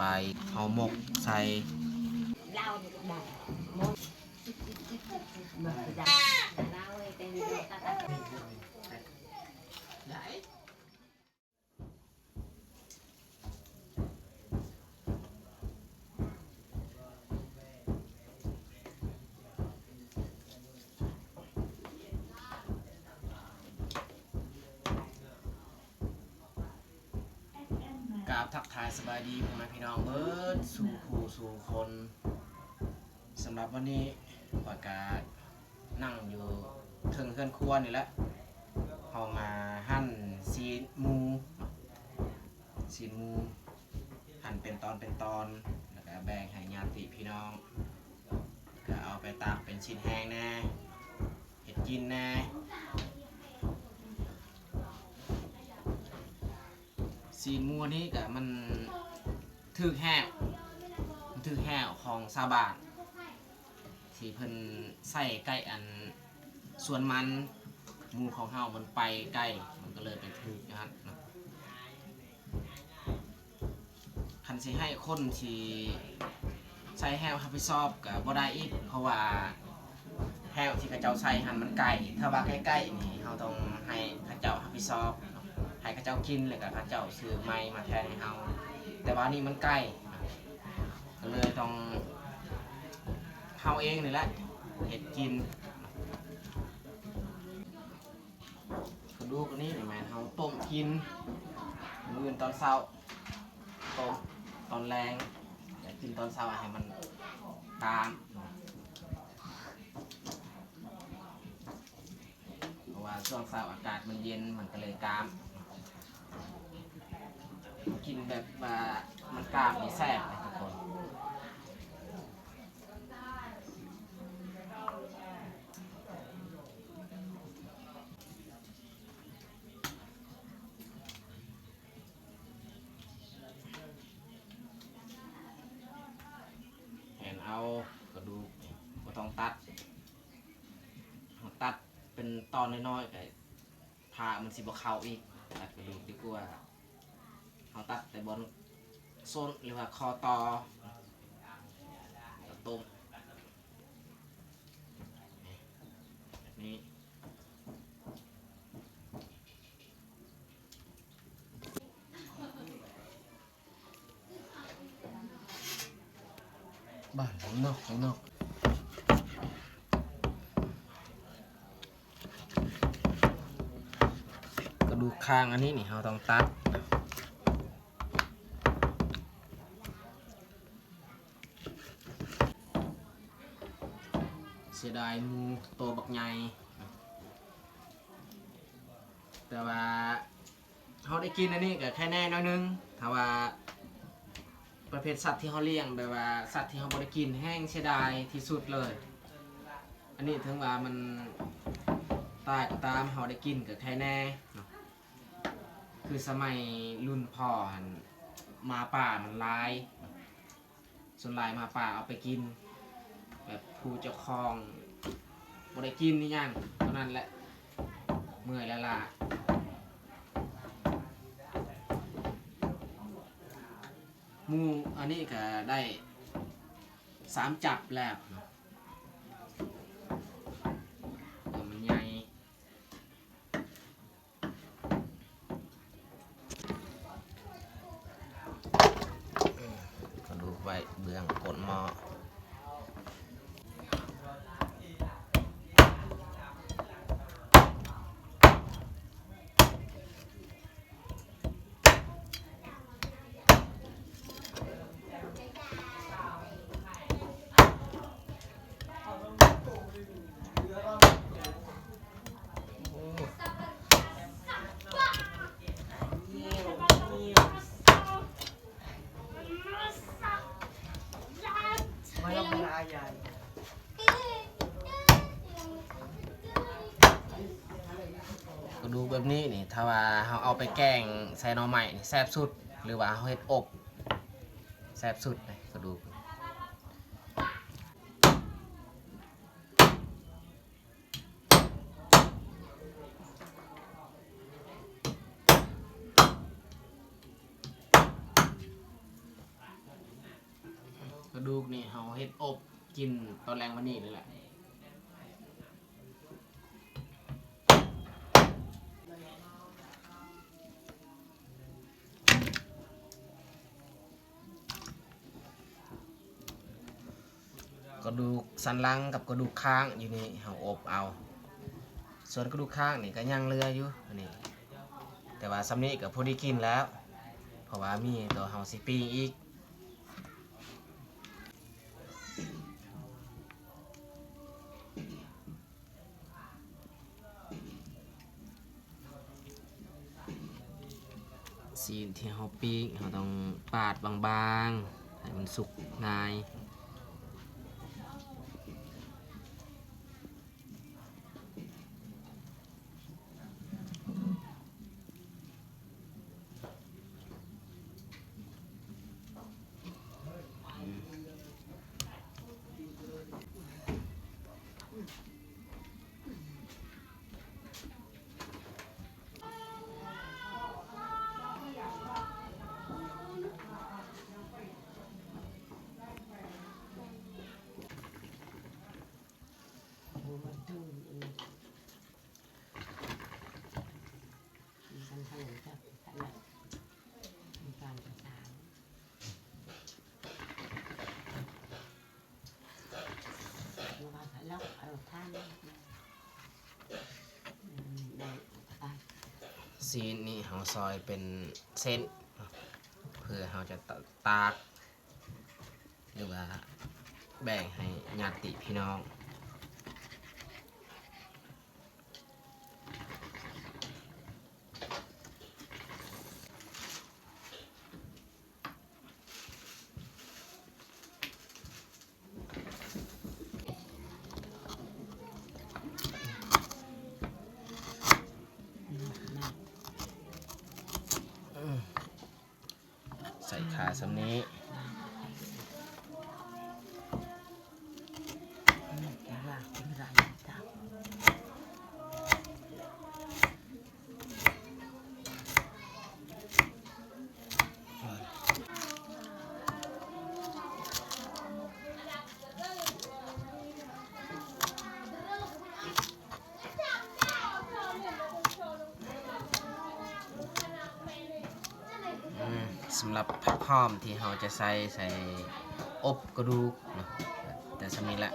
ໄປເຮົາໝົກໃສ່. ກາບທັກທາຍສະບາຍດີພໍ່ແມ່ພີ່ນ້ອງເບິດສູ່ຜູ້ສູ່ຄົນ. ສຳລັບວັນນີ້ ຂ້ອຍກະນັ່ງຢູ່ເທິງເຮືອນຄົວນີ້ແຫຼະ. ເຮົາມາຫັ່ນຊີ້ນໝູ ຊີ້ນໝູ ຫັ່ນເປັນຕອນເປັນຕອນ ແລ້ວກະແບ່ງໃຫ້ຍາດຕິພີ່ນ້ອງ ກະເອົາໄປຕາກເປັນຊີ້ນແຫ້ງແດ່ ເຮັດກິນແດ່. ຊີ້ນໝູນີ້ກະມັນຖືກແຫ້ວ ມັນຖືກແຫ້ວຂອງຊາວບ້ານ ທີ່ເພິ່ນໃຊ້ໃກ້ອັນສວນມັນ. ໝູຂອງເຮົາມັນໄປໃກ້ ມັນກະເລີຍໄປຖືກຢູ່ຫັ້ນເນາະ. ຄັນຊິໃຫ້ຄົນທີ່ໃຊ້ແຫ້ວຮັບຜິດຊອບກະບໍ່ໄດ້ອີກ ເພາະວ່າແຫ້ວທີ່ເຂົາເຈົ້າໃຊ້ຫັ້ນມັນໄກ. ຖ້າວ່າໃກ້ໆນີ້ ເຮົາຕ້ອງໃຫ້ເຂົາເຈົ້າຮັບຜິດຊອບ ໃຫ້ເຂົາເຈົ້າກິນ ແລ້ວກະເຂົາເຈົ້າຊື້ໃໝ່ມາແທນໃຫ້ເຮົາ. ແຕ່ວ່ານີ້ມັນໄກ ກະເລີຍຕ້ອງເຮົາເອງນີ້ແຫຼະເຮັດກິນ. ກະດູກອັນນີ້ນີ້ແມ່ນເຮົາຕົ້ມກິນມື້ອື່ນຕອນເຊົ້າ ຕົ້ມຕອນແລງ ແລ້ວກິນຕອນເຊົ້າໃຫ້ມັນກາມເນາະ. ເພາະວ່າຊ່ວງເຊົ້າອາກາດມັນເຢັນ ມັນກະເລີຍກາມ. ກິນແບບວ່າມັນກາມນີ້ແຊບເດ້ທຸກຄົນ. ແມ່ນເອົາກະດູກ ບໍ່ຕ້ອງຕັດ ເຮົາຕັດເປັນຕອນນ້ອຍໆ ກະ ຜ້າມັນຊິບໍ່ເຂົ້າອີກ ຕັດກະດູກດີກວ່າ. ເຮົາຕັດແຕ່ບ່ອນສົ້ນ ຫຼືວ່າຂໍ້ຕໍ່ ແລ້ວຕົ້ມ ນີ້ ແບບນີ້. ບ້ານຂ້າງນອກ ຂ້າງນອກ ກະດູກຄາງອັນນີ້ນີ້ ເຮົາຕ້ອງຕັດ. ເສຍດາຍໝູໂຕບັກໃຫຍ່ ແຕ່ວ່າ ເຮົາໄດ້ກິນອັນນີ້ກະແຄ່ແນ່ໜ້ອຍໜຶ່ງ. ຖ້າວ່າປະເພດສັດທີ່ເຮົາລ້ຽງ ແບບວ່າສັດທີ່ເຮົາບໍ່ໄດ້ກິນ ແຮ່ງເສຍດາຍທີ່ສຸດເລີຍ. ອັນນີ້ເຖິງວ່າມັນຕາຍກໍຕາມ ເຮົາໄດ້ກິນກະແຄ່ແນ່ເນາະ. ຄືສະໄໝລຸ້ນພໍ່ຫັ້ນ ໝາປ່າມັນຫຼາຍ. ສ່ວນຫຼາຍໝາປ່າເອົາໄປກິນ ແບບຜູ້ເຈົ້າຂອງບໍ່ໄດ້ກິນອີ່ຫຍັງ ເທົ່ານັ້ນແຫຼະ ເມື່ອຍລ້າໆ. ໝູອັນນີ້ກະໄດ້ສາມຈັບແລ້ວເນາະ ເອີ ມັນໃຫຍ່. ກະດູກໄວ້ເບື້ອງກົ້ນໝໍ້. ກະດູກແບບນີ້ນີ້ ຖ້າວ່າເຮົາເອົາໄປແກງໃສ່ໜໍ່ໄມ້ນີ້ແຊບສຸດ ຫຼືວ່າເຮົາເຮັດອົບ ແຊບສຸດເດ້ກະດູກ. ເ ເຮັດອົບກິນຕອນແລງວັນນີ້ນີ້ແຫຼະ. ກະດູກສັນຫຼັງກັບກະດູກຄາງຢູ່ນີ້ ເຮົາອົບເອົາ. ສ່ວນກະດູກຄາງນີ້ກະຍັງເຫຼືອຢູ່ ອັນນີ້ ແຕ່ວ່າສ່ຳນີ້ກະພໍດີກິນແລ້ວ ເພາະວ່າມີຕໍ່ເຮົາຊິປີ້ງອີກ. ຊີ້ນທີ່ເຮົາປີ້ງ ເຮົາຕ້ອງປາດບາງໆ ໃຫ້ມັນສຸກງ່າຍ. ຊີ້ນນີ້ເຮົາຊອຍເປັນເສັ້ນ ເພື່ອເຮົາຈະຕາກ ຫຼືວ່າແບ່ງໃຫ້ຍາດຕິພີ່ນ້ອງ. ໃສ່ຂາສ່ຳນີ້. ອືມ ສຳລັບຜັກຫອມທີ່ເຮົາຈະໃສ່ ໃສ່ອົບກະດູກເນາະ ແຕ່ສ່ຳນີ້ແຫຼະ.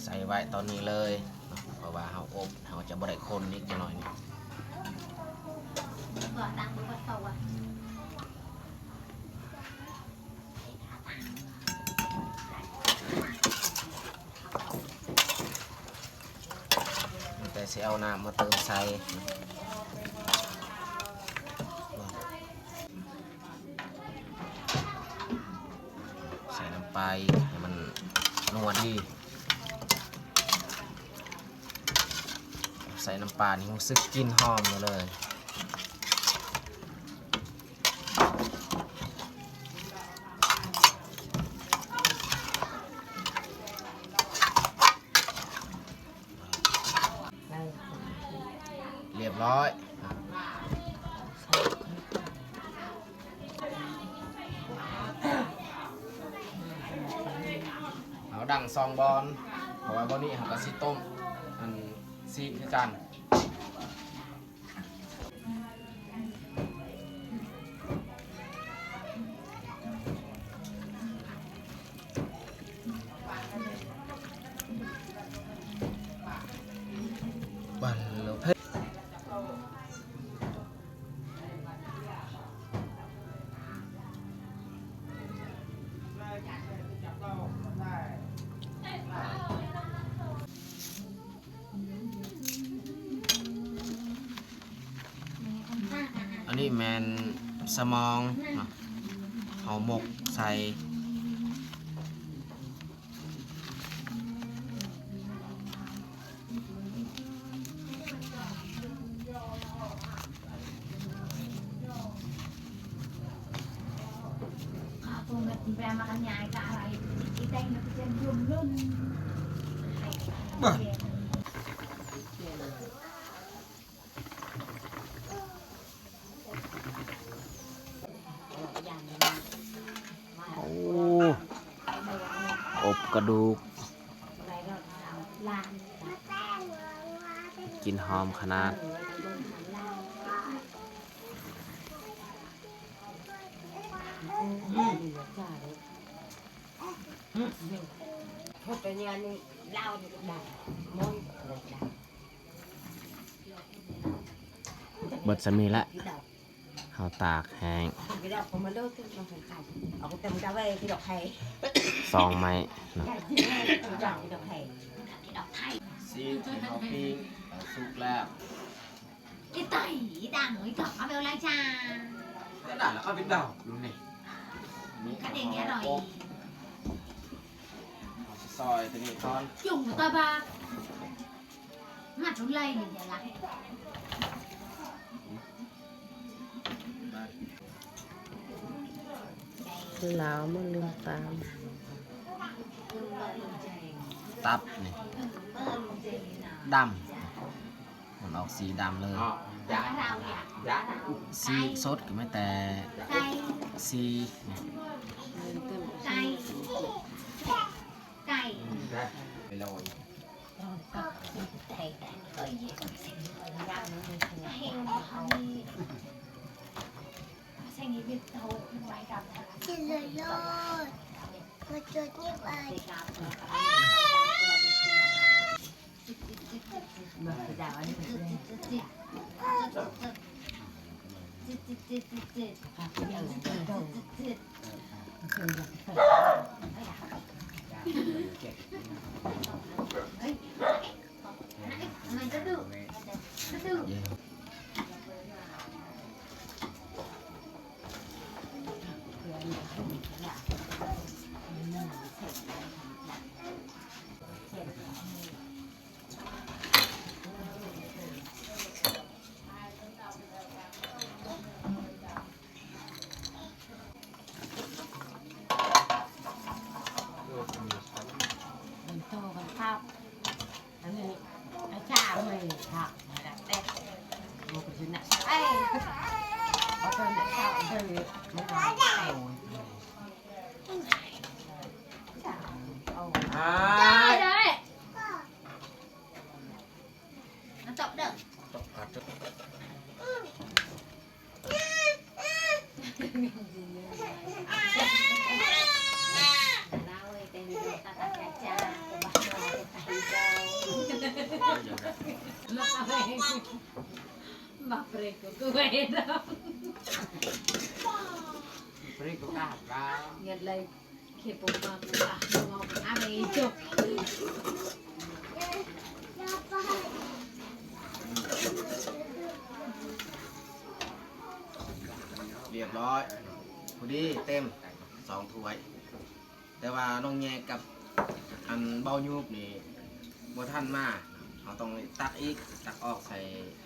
ໃສ່ໄວ້ຕອນນີ້ເລີຍ ເພາະວ່າເຮົາອົບ ເຮົາຈະບໍ່ໄດ້ຄົນອີກຈັກໜ້ອຍນີ້. ແຕ່ຊິເອົານ້ຳມາເຕີມໃສ່. ໃສ່ນ້ຳປາອີກ ໃຫ້ມັນນົວດີ. ໃສ່ນ້ຳປານີ້ຮູ້ສຶກກິ່ນຫອມເລີຍ. ຮຽບຮ້ອຍ. ເຮົາດັງສອງບ່ອນ ເພາະວ່າບ່ອນນີ້ເຮົາກະຊິຕົ້ມອັນຊີ້ນຄືກັນ. ນີ້ແມ່ນສະໝອງເນາະ ເຮົາໝົກໃສ່ ໂອ້ ອົບກະດູກ ກິ່ນຫອມຂະໜາດ. ເບິດສ່ຳນີ້ລະ ເຮົາຕາກແຫ້ງ ສອງໄມ້ເນາະ ຊີ້ນທີ່ເຮົາປີ້ງສຸກແລ້ວ. ອີໄຕ ອີດັງ ອີກອກ ເອົາໄປເອົາໄລຈາ ກະດາດລະເຂົ້າໄປດອກຢູ່ນີ້ ກະເດັງອະຮ່ອຍ ຊອຍຕົວນີ້ກ່ອນ ຈຸ່ມຕົວບາ ມາຈຸ່ມໄລນີ້ລະ ລາວມາລືມຕາມ ຕັບນີ້ ດຳ ມັນອອກສີດຳເລີຍ ສີສົດກະມີແຕ່ ໄກ່ ສີ ໄກ່ ໄກ່ ໄປລອຍ ກິນເລີຍໂລດ ມາຈົດນີ້ໄວ້. ມັນໂຕ ມັນຄັບ ອັນນີ້ ອາຈານເລີຍຄັບ ແຕ່ບໍ່ຄືນະ ເອີ ເອົາຕົວນີ້ເຂົ້າເດີ ມັນເອົາ ເອົາ ເອົາ ຮຽບຮ້ອຍ ພໍດີເຕັມສອງຖ້ວຍ ແຕ່ວ່ານ້ອງແຍກກັບອັນເບົາຍູບນີ້ບໍ່ທັນມາ ເຮົາຕ້ອງຕັກອີກ ຕັກອອກໃສ່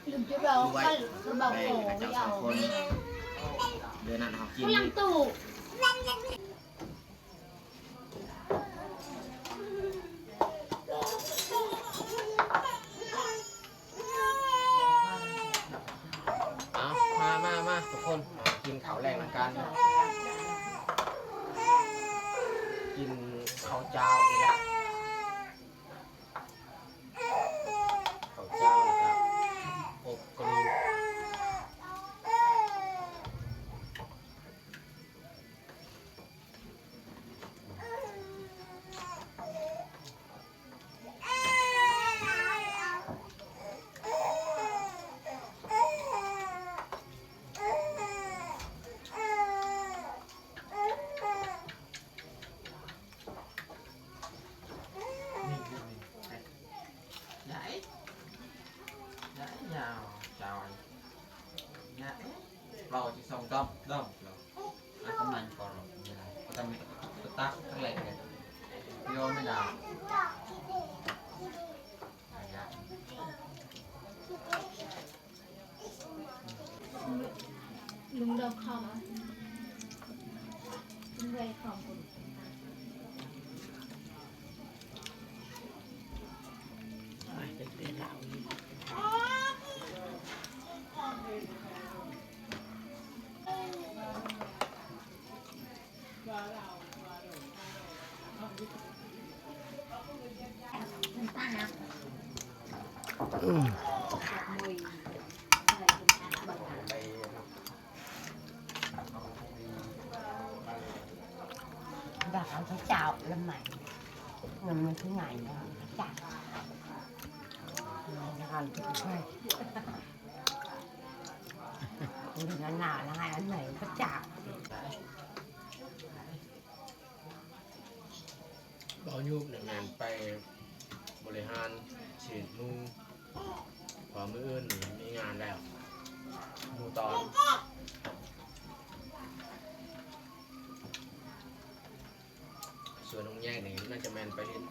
ຖ້ວຍ ແບ່ງໃຫ້ເຂົາເຈົ້າສອງຄົນ ເດືອນນັ້ນເຮົາກິນ. ເອົາ ມາ ມາ ມາ ທຸກຄົນ ກິນເຂົ້າແລງນຳກັນ ກິນເຂົ້າຈ້າວອີກແລ້ວ ເຂົ້າຈ້າວແລ້ວກະອົບກະດູກ. ອບ ດອບ ລະ ອັນກຳລັງກໍລົງເວລາ ກໍຕ້ອງມີ ກໍຕັກທັງຫຼາຍເທື່ອ ຍອມເວລາ ລຸງເດີນເຂົ້າມາ ລຸງເດີນເຂົ້າມາ ອືມ ດາກເອົາເຈົ້າລະໄໝ ມັນຄືງ່າຍເນາະ ເຈົ້າ ມັນທານຄືໄປ ຄົນໜາວລະຫາຍອັນໃໝ່ ເຈົ້າ ບໍ່ຢຸບນີ້ແມ່ນໄປບໍລິຫານເສດໝູ່ ເພາະມື້ອື່ນນີ້ມີງານແລ້ວ ໝູ່ຕອນ ສ່ວນນ້ອງແຍກນີ້ໜ້າຈະແມ່ນໄປເຮັດ